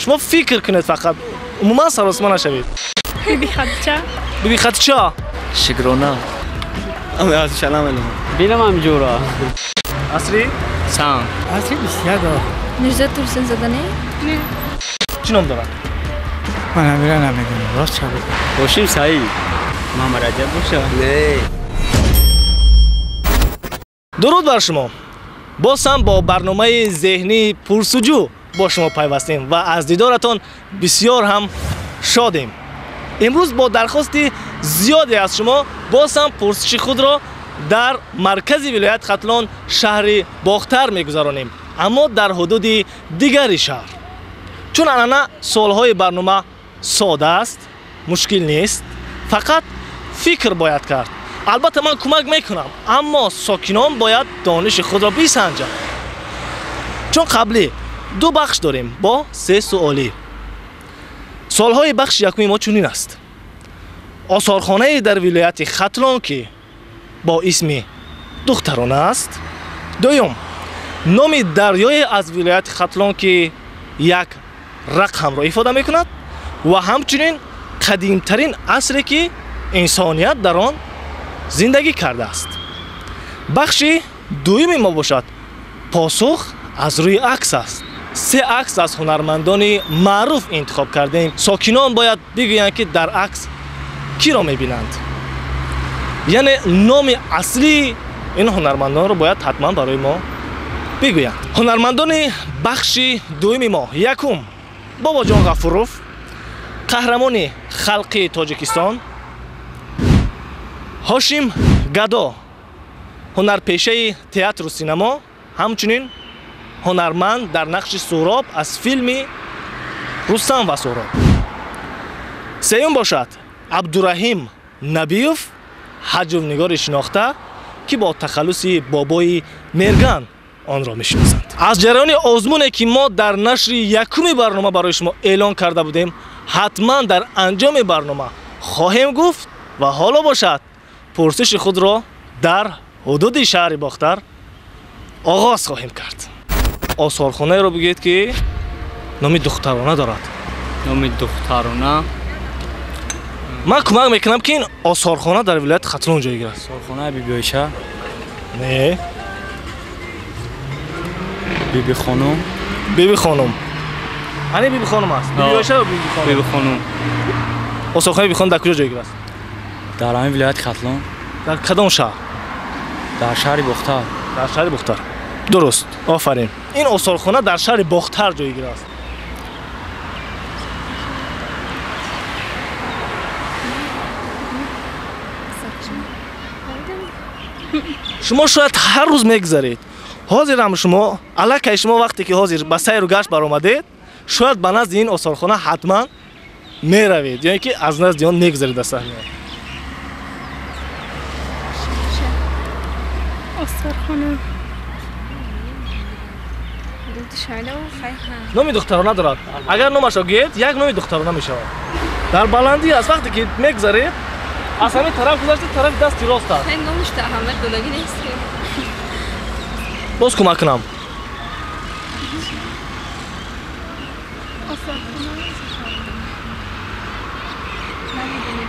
Шумо фикр кунед фақат, умуман саросима нашавед. Биби Хадича. Биби Хадича. Шукрона. Бинам ҳамҷура. Асри? Сан. Асри 21. Мирзо Турсунзода не? Не. Чӣ ном дорад? Ман ҳамира намедонам, рост ча бигӯям. Бошим Саид. Муҳаммад Раҷаб боша? Не. Дуруд бар шумо. Боз ҳам бо барномаи зеҳнии пурсуҷӯ бо шумо пайвастем ва аз дидоратон бисёр ҳам шодем. Имрӯз бо дархости зиёде аз шумо боз ҳам пурсиши худро дар маркази вилоят Хатлон шаҳри Бохтар мегузаронем, аммо дар ҳудуди дигари шаҳр. Чун анъана суолҳои барнома сода аст, мушкил нест, фақат фикр бояд кард. Албатта ман кӯмак мекунам, аммо сокинон бояд дониши худро бисанҷанд. Чун қаблӣ ду бахш дорем бо се суолӣ. Суолҳои бахши якуми мо чунин аст. Осорхонае дар вилояти Хатлон ки бо исми духтарона аст. Дуюм, номи дарёе аз вилояти Хатлон ки як рақамро ифода мекунад ва ҳамчунин қадимтарин асре ки инсоният дар он зиндагӣ кардааст. Бахши дуюми мо бошад посух аз рӯи акс аст. Се акс аз ҳунармандони маъруф интихоб кардем. Сокинон бояд бигӯянд ки дар акс киро мебинанд. Яъне номи аслии ин ҳунармандонро бояд ҳатман барои мо бигӯянд. Ҳунармандони бахши дуюми мо: якум, Бобоҷон Ғафуров, қаҳрамони халқи Тоҷикистон; Ҳошим Гадо, ҳунарпешаи театру синамо, ҳамчунин ҳунарманд дар нақши Суҳроб аз филми Рустам ва Суҳроб. Сеюм бошад Абдураҳим Набиев, ҳаҷвнигори шинохта ки бо тахаллуси Бобои Мерган онро мешиносанд. Аз ҷараёни озмуне ки мо дар нашри якуми барнома барои шумо эълон карда будем, ҳатман дар анҷоми барнома хоҳем гуфт ва ҳоло бошад пурсиши худро дар ҳудуди шаҳри Бохтар оғоз хоҳем кард. Осорхонаеро бигӯед ки номи духтарона дорад. Номи духтарона? Ман кӯмак мекунам ки ин осорхона дар вилояти Хатлон ҷойгир аст. Осорхонаи Биби Оиша? Не. Биби Хонум? Биби Хонум. Ани Биби Хонум аст. Биби Оиша ё Биби Хонум? Биби Хонум. Осорхонаи Биби Хонум дар куҷо ҷойгир аст? Дар ҳамин вилояти Хатлон. Дар кадом шаҳр? Дар шаҳри Бохтар. Дар шаҳри Бохтар. Дуруст, офарин. Ин осорхона дар шаҳри Бохтар ҷойгир аст. Шумо шояд ҳар рӯз мегузаред. Ҳозир ҳам шумо, аллакай шумо вақте ки ҳозир ба сайру гашт баромадед, шояд ба назди ин осорхона ҳатман меравед, ё ин ки аз назди он мегузаред аз саҳна. Осорхона. Номи духтарона дорад. Агар номашро гӯед, як номи духтарона мешавад. Дар баландӣ аст, вақте ки мегузаред, аз ҳамин тараф гузашта тарафи дасти рост аст. Номаш аҳамият додагӣ нест. Боз кӯмак кунам.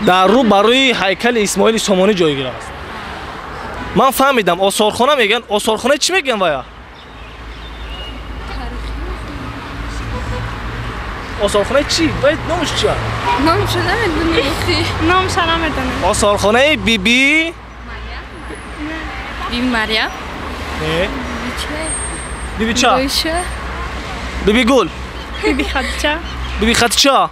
Дар рӯ барои ҳайкали Исмоили Сомонӣ ҷойгир аст. Ман фаҳмидам, осорхона мегӯянд. Осорхона чӣ мегӯянд вая? Осорхонаи чӣ? Вай номаш чи аст? Номашро намедонем. Номашро намедонем. Осорхонаи Биби Биби Марьям? Не. Биби ча? Биби Гул. Биби Хадича. Биби Хадича.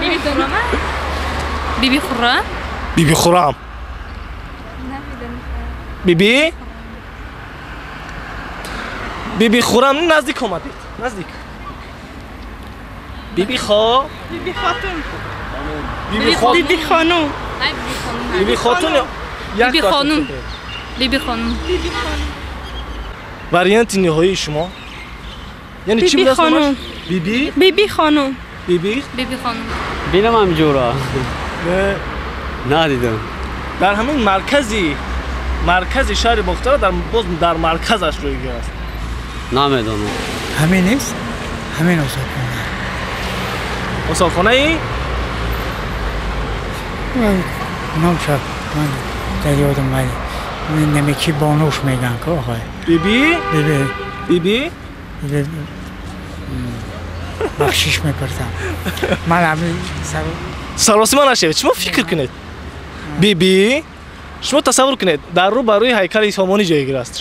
Биби Хуррам? Биби Хуррам? Биби Хуррам. Биби? Биби Хуррам наздик омадед. Наздик. Биби Хо? Биби Хотун. Биби Хо. Биби Хонум. Биби Хотун. Биби Хонум. Биби Хонум. Биби Хонум. Варианти ниҳоии шумо? Яъне чӣ Биби будааст номаш? Хонум. Биби? Биби Хонум. Биби? Биби Хонум. Бинам ҳамҷура. Не. Надидам. Дар ҳамин маркази шаҳри Бохтар, дар боз дар марказаш ҷойгир аст. Намедонам. Ҳамин нест? Ҳамин осорхона. Осорхонаи? Ном шаб ман дар ёдам вале намеки бонуш меган ки охай. Биби? Биби. Биби? Биби. Бахшиш мепурсам. Ман ҳамин саросима нашавед. Шумо фикр кунед. Биби, шумо тасаввур кунед, дар рӯ ба рӯи ҳайкали Сомонӣ ҷойгир аст.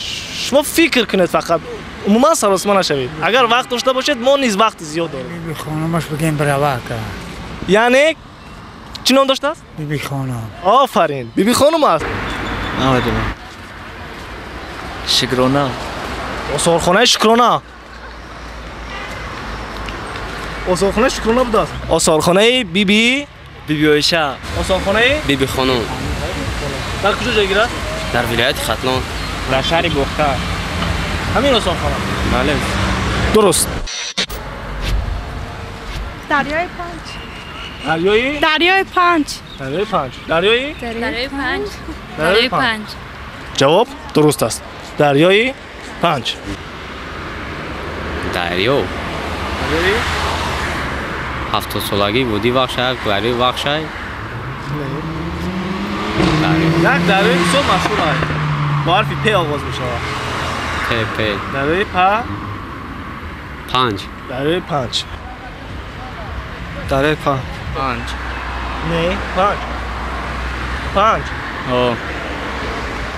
Шумо фикр кунед фақат. Умуман саросима нашавед. Агар вақт дошта бошед, мо низ вақти зиёд дорем. Биби хонумаш бигем бравака. Яъне чӣ ном доштааст? Биби хонум. Офарин, Биби хонум аст. Намедонам. Шукрона. Осорхонаи Шукрона. Осорхонаи Шукрона будааст. Осорхонаи Биби Биби Оиша. Осорхонаи Биби хонум. Дар куҷо ҷойгир аст? Дар вилояти Хатлон. Дар шаҳри Бохтар. Ҳамин осорхона? Бале. Дуруст. Дарёи Панҷ. Дарёи? Дарёи Панҷ. Дарёи Панҷ. Дарёи? Дарёи Панҷ. Дарёи Панҷ. Ҷавоб дуруст аст. Дарёи Панҷ. Дарё. Дарёи? 70 солагӣ буди Вахшай, дарёи Вахшай. Як дарёи бисёр машҳур аст. Бо ҳарфи П оғоз мешавад. П, П. Дарёи П? Панҷ. Дарёи Панҷ. Дарёи Панҷ. Панҷ. Не, панҷ. Панҷ. О.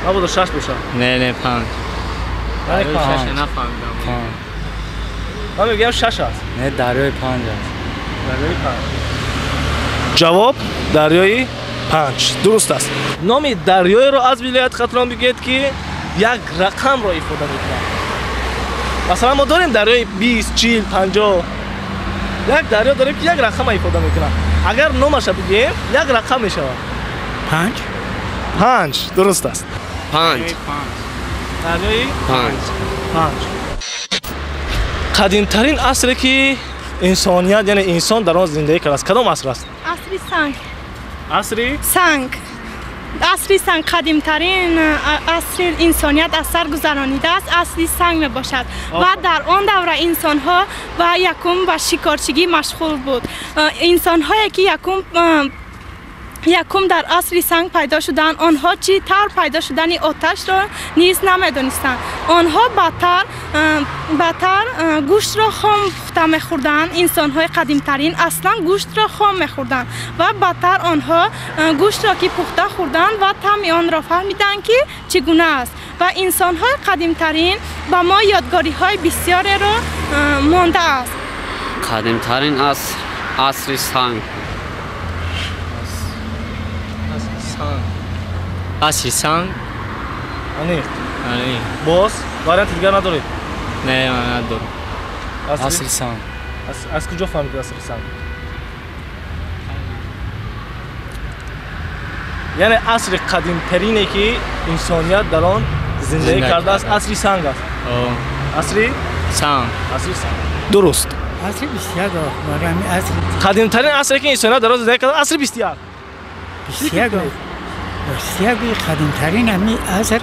Набода шаш бошад. Не, не, панҷ. Дарёи Шаш панҷ. нафаҳмидам. Панҷ. Ман мегӯям шаш аст. Не, дарёи Панҷ аст. Дарёи Панҷ. Ҷавоб дарёи Панҷ. Дуруст аст. Номи дарёеро аз вилояти Хатлон бигӯед, ки як рақамро ифода мекунад. Масалан, мо дорем дарёи 20, 40, 50. Як дарё дорем, ки як рақамро ифода мекунад. Агар номаша бигӯем, як рақам мешавад. Панҷ? Панҷ. Дуруст аст. Панҷ. Дарёи Панҷ. Панҷ. Қадимтарин асре ки инсоният, яъне инсон дар он зиндагӣ кардааст, кадом аср аст? Асри санг. Асри? Санг. Асри санг қадимтарин асри инсоният аз сар гузаронидааст, асри санг мебошад. Ва дар он давра инсонҳо ба якум ба шикорчигӣ машғул буд. Инсонҳое ки якум дар асри санг пайдо шуданд, онҳо чӣ тавр пайдо шудани оташро низ намедонистанд. Онҳо баъдтар гӯштро хом пухта мехӯрданд. Инсонҳои қадимтарин аслан гӯштро хом мехӯрданд ва баъдтар онҳо гӯштро ки пухта хӯрданд ва таъми онро фаҳмиданд, ки чӣ гуна аст. Ва инсонҳои қадимтарин ба мо ёдгориҳои бисёреро мондааст. Қадимтарин аср асри санг. Асри санг. Аниқ. Аниқ. Боз варианти дигар надоред? Не, ман надорам. Асри санг. Аз куҷо фаҳмидед асри санг? Яъне асри қадимтарине, ки инсоният дар он зиндагӣ кардааст, асри санг аст. Асри? Санг. Асри санг. Дуруст. Асри 21. Қадимтарин асре, ки инсоният дар он зиндагӣ кардааст, асри 21. 21. 21 қадимтарин ҳамин аср.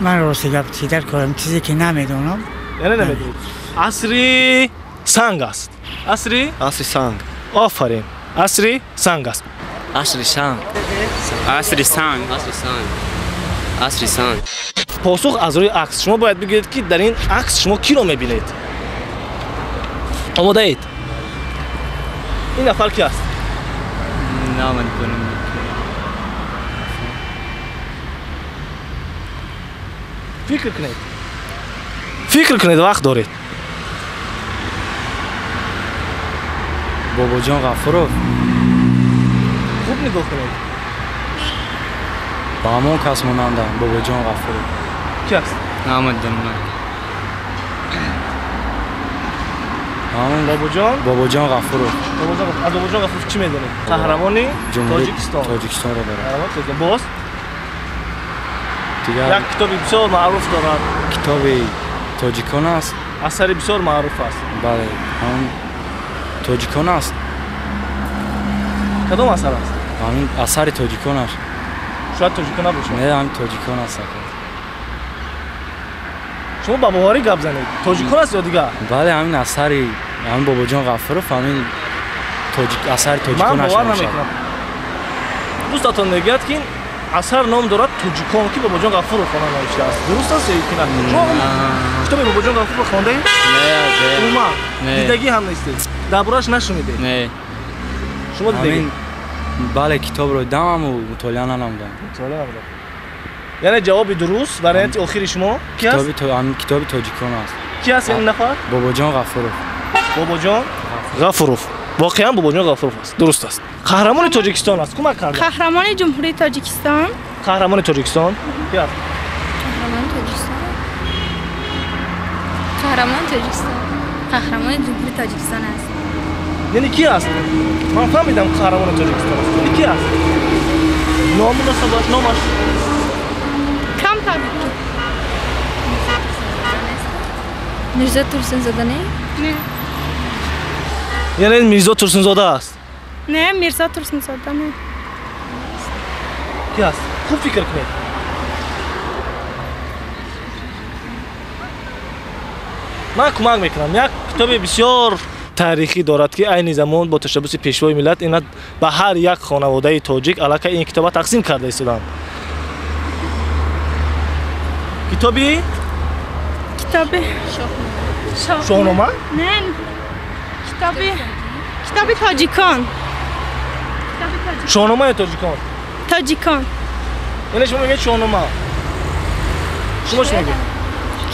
Ман рости гап чӣ дар корам, чизе ки намедонам. Яъне намедонед. Асри санг аст. Асри? Асри санг. Офарин. Асри санг аст. Асри санг. Асри санг. Асри санг. Асри санг. Посух аз рӯи акс. Шумо бояд бигӯед, ки дар ин акс шумо киро мебинед. Омодаед? Ин нафар ки аст? Намедонам. Фикр кунед. Фикр кунед, вақт доред. Бобоҷон Ғафуров. Хуб нигоҳ кунед. Ба ҳамон кас монандам, Бобоҷон Ғафуров. Ки аст? Намедонам. Бобоҷон? Бобоҷон Ғафуров. Аз Бобоҷон Ғафуров чӣ медонед? Қаҳрамони Тоҷикистон. Тоҷикистонро дорад. Қаҳрамони Тоҷикистон. Боз? Як китоби бисёр маъруф дорад. Китоби тоҷикон аст. Асари бисёр маъруф аст. Бале, ҳамон тоҷикон аст. Кадом асар аст? Ҳамин асари тоҷикон аст. Шояд тоҷикон набошад. Не, ҳамин тоҷикон аст. Шумо ба боварӣ гап занед. Тоҷикон аст ё дигар? Бале, ҳамин асари ҳамин Бобоҷон Ғафуров, ҳамин тоҷик асари тоҷикон. Ман бовар намекунам. Дӯстатон мегӯяд, ки ин асар ном дорад Тоҷикон, ки Бобоҷон Ғафуров она навиштааст. Дуруст аст ё ки на? Шумо китоби Бобоҷон Ғафуров хондаед? Не, не. Умуман дидагӣ ҳам нестед? Дар борааш нашунидед? Не. Шумо дидагӣ? Бале, китобро дидам, аммо мутолиа нанамудам. Мутолиа нанамудам. Яъне ҷавоби дуруст варианти охири шумо ки аст? Китоби Тоҷикон аст. Ки аст ин нафар? Бобоҷон Ғафуров. Бобоҷон Ғафуров. Воқеан Бобоҷон Ғафуров аст. Дуруст аст. Қаҳрамони Тоҷикистон аст. Кӯмак кардам. Қаҳрамони Ҷумҳурии Тоҷикистон. Қаҳрамони Тоҷикистон ки аст? Қаҳрамони Тоҷикистон. Қаҳрамони Тоҷикистон. Қаҳрамони Ҷумҳурии Тоҷикистон аст. Яъне ки аст? Ман фаҳмидам қаҳрамони Тоҷикистон аст. Яъне ки аст? Ному насабаш, номаш. Камтар. Мирзо Турсунзода не? Не. Яъне Мирзо Турсунзода аст? Не, Мирзо Турсунзода не. Ки аст? Хуб фикр кунед. Ман кӯмак мекунам. Як китоби бисёр таърихӣ дорад, ки айни замон бо ташаббуси Пешвои миллат ина ба ҳар як хонаводаи тоҷик аллакай ин китоба тақсим карда истоданд. Китоби? Китоби Шоҳнома? Не, китоби Тоҷикон. Шоҳнома ё Тоҷикон? Тоҷикон. Яъне шумо мегӯед Шоҳнома. Шумо чӣ мегӯед?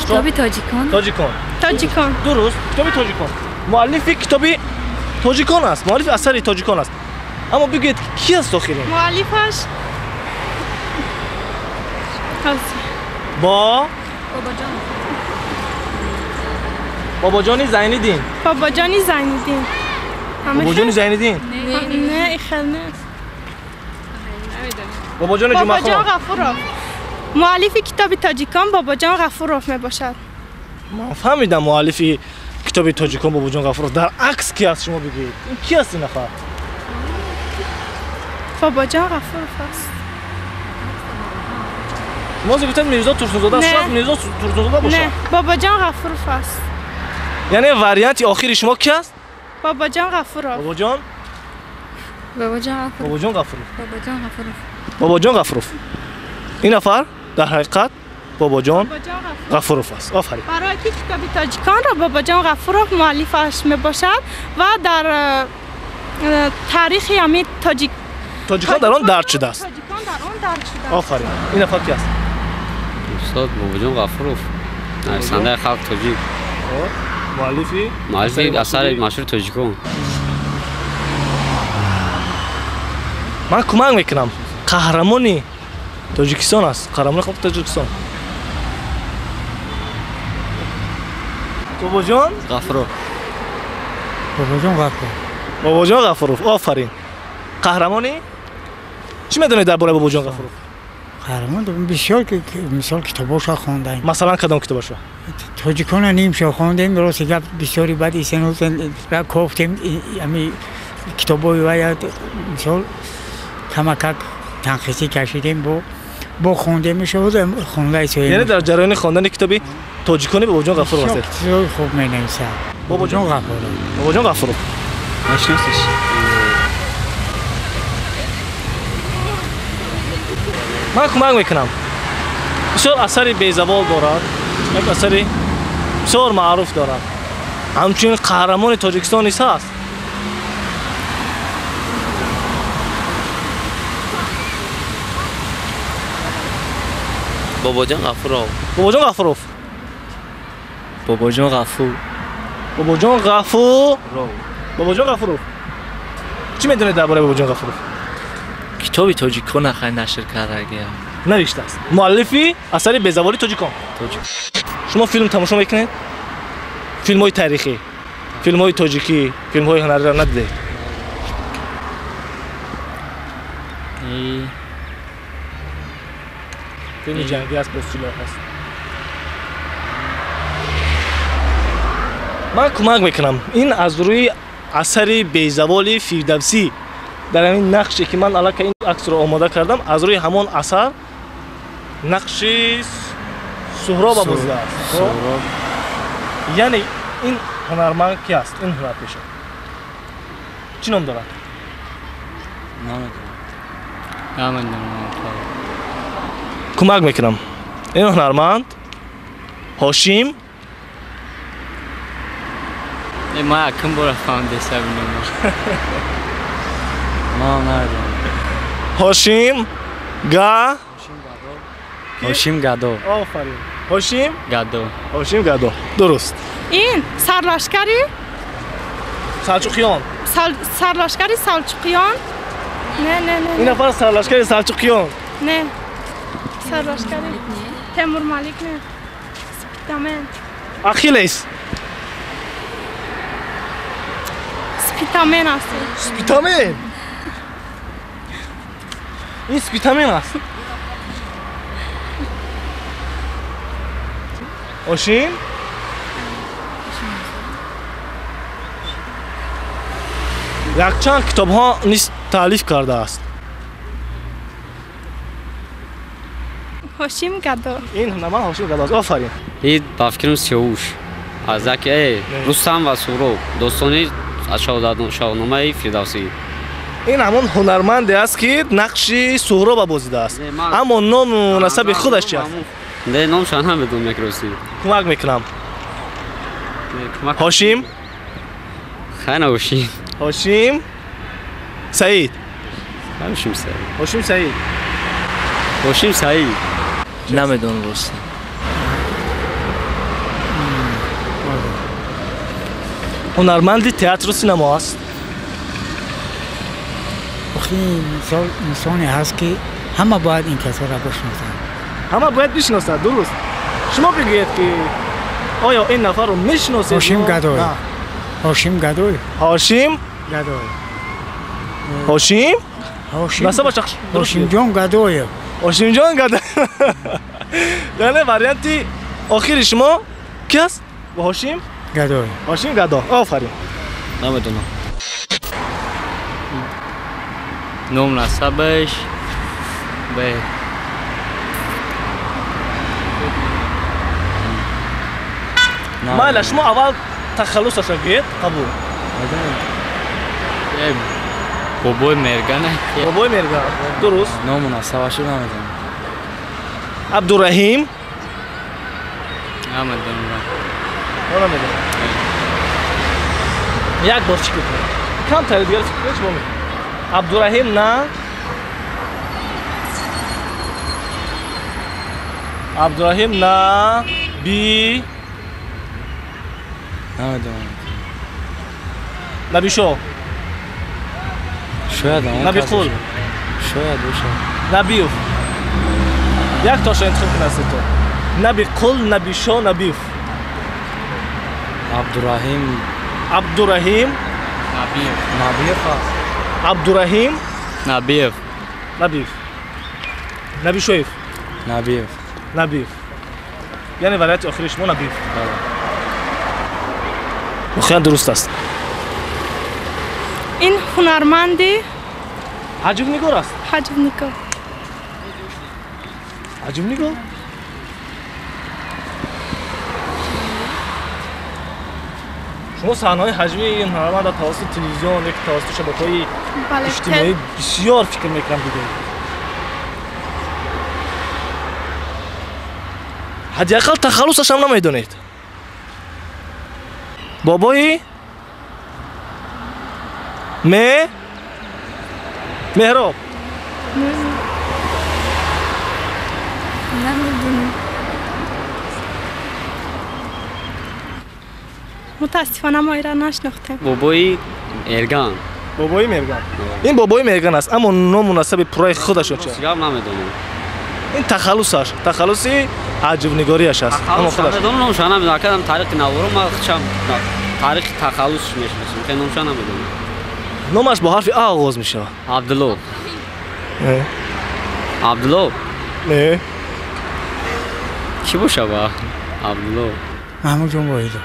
Китоби Тоҷикон. Тоҷикон. Тоҷикон. Дуруст, китоби Тоҷикон. Муаллифи китоби Тоҷикон аст, муаллифи асари Тоҷикон аст. Аммо бигӯед, ки аст охирин? Муаллифаш бо Бобоҷон. Бобоҷони Зайниддин. Бобоҷони Зайниддин. Бобоҷони Зайниддин? Не, ихел нест. Бобоҷони Ҷумъахон. Бобоҷон Ғафуров. Муаллифи китоби Тоҷикон Бобоҷон Ғафуров мебошад. Ман фаҳмидам муаллифи китоби Тоҷикон Бобоҷон Ғафуров. Дар акс ки аст, шумо бигӯед? Ин ки аст ин нафар? Бобоҷон Ғафуров аст. Шумо гуфтед Мирзо Турсунзода аст. Шояд Мирзо Турсунзода бошад. Не, Бобоҷон Ғафуров аст. Яъне варианти охири шумо ки аст? Бобоҷон Ғафуров. Бобоҷон? Бобоҷон Ғафуров. Бобоҷон Ғафуров. Бобоҷон Ғафуров. Бобоҷон Ғафуров. Ин нафар дар ҳақиқат Бобоҷон Ғафуров аст. Офарин. Барои ки китоби Тоҷиконро Бобоҷон Ғафуров муаллифаш мебошад ва дар таърихи ҳамин тоҷикон дар он дарҷ шудааст. Тоҷикон дар он дарҷ шудааст. Офарин. Ин нафар ки аст? Устод Бобоҷон Ғафуров, нависандаи халқи тоҷик. Муаллифи? Муаллифи асари машҳури Тоҷикон. Ман кӯмак мекунам. Қаҳрамони Тоҷикистон аст. Қаҳрамони халқи Тоҷикистон. Бобоҷон Ғафуров. Бобоҷон Ғафуров. Бобоҷон Ғафуров. Офарин. Қаҳрамони? Чӣ медонед дар бораи Бобоҷон Ғафуров? Қаҳрамон бисёр, мисол китобошо хондаем. Масалан кадом китобошо? Тоҷикона нимшо хондем, рости гап бисёри баъд исенузен кофтем ами китобои вая, мисол камакак танқисӣ кашидем, бо хондемшо хонда исоем. Яъне дар ҷараёни хондани китоби Тоҷикони Бобоҷон Ғафуров ҳастед? Бисёр хуб менависад. Бобоҷон Ғафуров. Бобоҷон Ғафуров. Нашиносиш. Ман кӯмак мекунам. Бисёр асари безавол дорад, як асари бисёр маъруф дорад. Ҳамчунин қаҳрамони Тоҷикистон низ ҳаст. Бобоҷон Ғафуров. Бобоҷон Ғафуров. Бобоҷон Ғафур. Бобоҷон Ғафуров. Бобоҷон Ғафуров. Чӣ медонед дар бораи Бобоҷон Ғафуров? Китоби Тоҷикон ахай нашр кардагия. Навиштааст. Муаллифи асари безаволи Тоҷикон. Шумо филм тамошо мекунед? Филмҳои таърихӣ, филмҳои тоҷикӣ, филмҳои ҳунариро надидед? Филми ҷангӣ аст, бо силоҳ аст. Ман кӯмак мекунам. Ин аз рӯи асари безаволи Фирдавсӣ, дар ҳамин нақше ки ман аллакай ин аксро омода кардам, аз рӯи ҳамон асар нақши Суҳроб бозидааст. Суҳроб. Яъне ин ҳунарманд ки аст? Ин ҳунарпеша чӣ ном дорад? Намедонам. Кӯмак мекунам. Ин ҳунарманд Ҳошим. Ман якум бора фаҳмидесам инро. Ман намедонам. Ҳошим Га. Ҳошим Гадо. Офарин. Ҳошим Гадо. Ҳошим Гадо. Дуруст. Ин сарлашкари Салҷуқиён. Сарлашкари Салҷуқиён. Не, не, не. Ин нафар сарлашкари Салҷуқиён. Не. Сарлашкари Темур Малик не. Спитамен. Ахиллес. Спитамен аст. Спитамен. Ин Спитамен аст. Ҳошим? Якчанд китобҳо низ таълиф кардааст. Ҳошим Гадо. Ин ҳунарманд Ҳошим Гадо аст. Офарин. Ин ба фикрам Сиёвуш. Аз яке Рустам ва Суҳроб, достони аз Шоҳномаи Фирдавсӣ. Ин ҳамон ҳунарманде аст, ки нақши Суҳроба бозидааст. Аммо ному насаби худаш чи аст? Не, номшон намедонам, як рости. Кӯмак мекунам. Ҳошим? Хайна Ҳошим. Ҳошим Саид. Ҳошим Саид. Ҳошим Саид. Ҳошим Саид. Намедонам рости. Ҳунарманди театру синамо аст. Охи мисол инсоне ҳаст, ки ҳама бояд ин касоро бишносанд. Ҳама бояд бишносад, дуруст. Шумо бигӯед, ки оё ин нафарро мешиносед? Ҳошим Гадой. Ҳошим Гадой. Ҳошим Гадой. Ҳошим? Насабаш Ҳошимҷон Гадоев. Ҳошимҷон Гадоев. Яъне варианти охири шумо ки аст? Ҳошим Гадой. Ҳошим Гадо. Офарин. Намедонам. Ном насабаш бе майла, шумо аввал тахаллусашро гӯед, қабул. Бобои Мерган. Бобои Мерган. Дуруст. Ному насабашро намедонам. Абдураҳим. Намедонам. Намедонам. Як бор фикр кунед. Камтари дигар фикр кунед, шумо мекунед. Абдураҳим на Абдураҳим на би намедонам. Набишо. Шояд Набиқул. Шояд бошад. Набиев. Як тошо интихоб кунед то. Набиқул, Набишо, Набиев. Абдураҳим. Абдураҳим Набиев. Набиев аст. Абдураҳим Набиев. Набиев. Набишоев. Набиев. Набиев. Яъне варианти охири шумо Набиев. Воқеан дуруст аст. Ин ҳунарманди ҳаҷвнигор аст. Ҳаҷвнигор. Ҳаҷвнигор? Шумо саҳнаҳои ҳаҷвии ин ҳунармандро тавассути телевизион ё тавассути шабакаҳои иҷтимоӣ бисёр фикр мекунам дидаед. Ҳадди ақал тахаллусаш ҳам намедонед. Бобои Меҳроб. Намедонам. Мутаассифона мо иро нашинохтем. Бобои Эрган. Бобои Мерган. Ин бобои Мерган аст, аммо ному насаби пурраи худашро чи? Гап намедонам. Ин тахаллусаш, тахаллуси ҳаҷвнигориаш аст. Аммо худаш. Намедонам, номша намедонам. Акадам таърихи наворо ман худшам таърихи тахаллусш мешиносам. Хе номша намедонам. Номаш бо ҳарфи А оғоз мешавад. Абдулло. Не. Абдулло? Не. Кӣ бошад? Абдулло. Маҳмудҷон Воҳидов.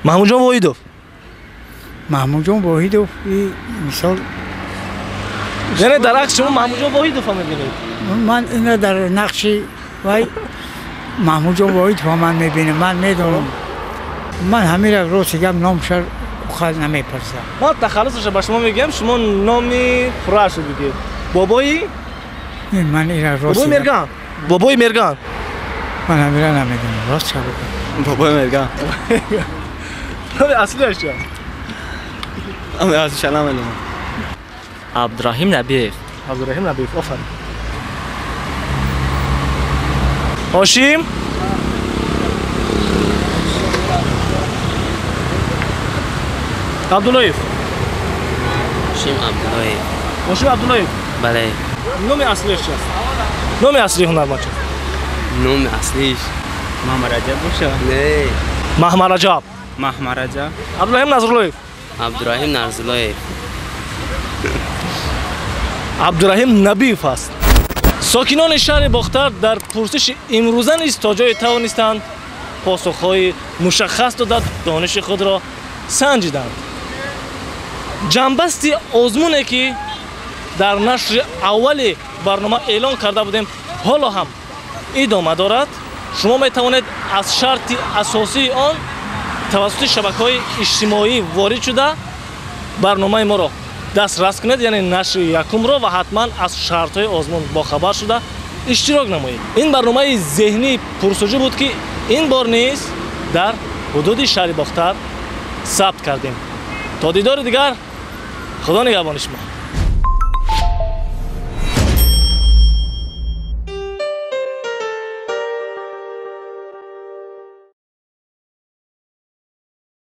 Маҳмудҷон Воҳидов. Маҳмудҷон Воҳидов мисол. Яъне дар акс шумо Маҳмудҷон Воҳидовро мебинед? Ман инро дар нақши вай Маҳмудҷон Воҳидова ман мебинам, ман медонам. Ман ҳамира рости гап номша хал намепурсам. Ман тахаллусашро ба шумо мегӯям, шумо номи пурраашро бигӯед. Бобои? Ман ира рост. Бобои Мерган. Бобои Мерган. Ман ҳамира намедонам, рост ча бигӯям. Бобои Мерган. Номи аслиаш чи аст? Номи аслиша намедонам. Абдураҳим Набиев. Абдураҳим Набиев, офарин. Ҳошим? Абдуллоев. Ҳошим Абдуллоев. Ҳошим Абдуллоев. Бале. Номи аслиаш чи аст? Номи аслии ҳунарманд чи аст? Номи аслиш Маҳмараҷаб боша? Не. Маҳмараҷаб. Маҳмараҷаб. Абдураҳим Назруллоев. Абдураҳим Нарзуллоев. Абдураҳим Набиев аст. Сокинони шаҳри Бохтар дар пурсиши имрӯза низ то ҷое тавонистанд посухҳои мушаххас дода дониши худро санҷиданд. Ҷамъбасти озмуне ки дар нашри аввали барнома эълон карда будем, ҳоло ҳам идома дорад. Шумо метавонед аз шарти асосии он тавассути шабакаҳои иҷтимоӣ ворид шуда барномаи моро дастрас кунед, яъне нашри якумро, ва ҳатман аз шартҳои озмун бохабар шуда иштирок намоед. Ин барномаи зеҳнии пурсуҷӯ буд ки ин бор низ дар ҳудуди шаҳри Бохтар сабт кардем. То дидори дигар, Худо нигаҳбони шумо.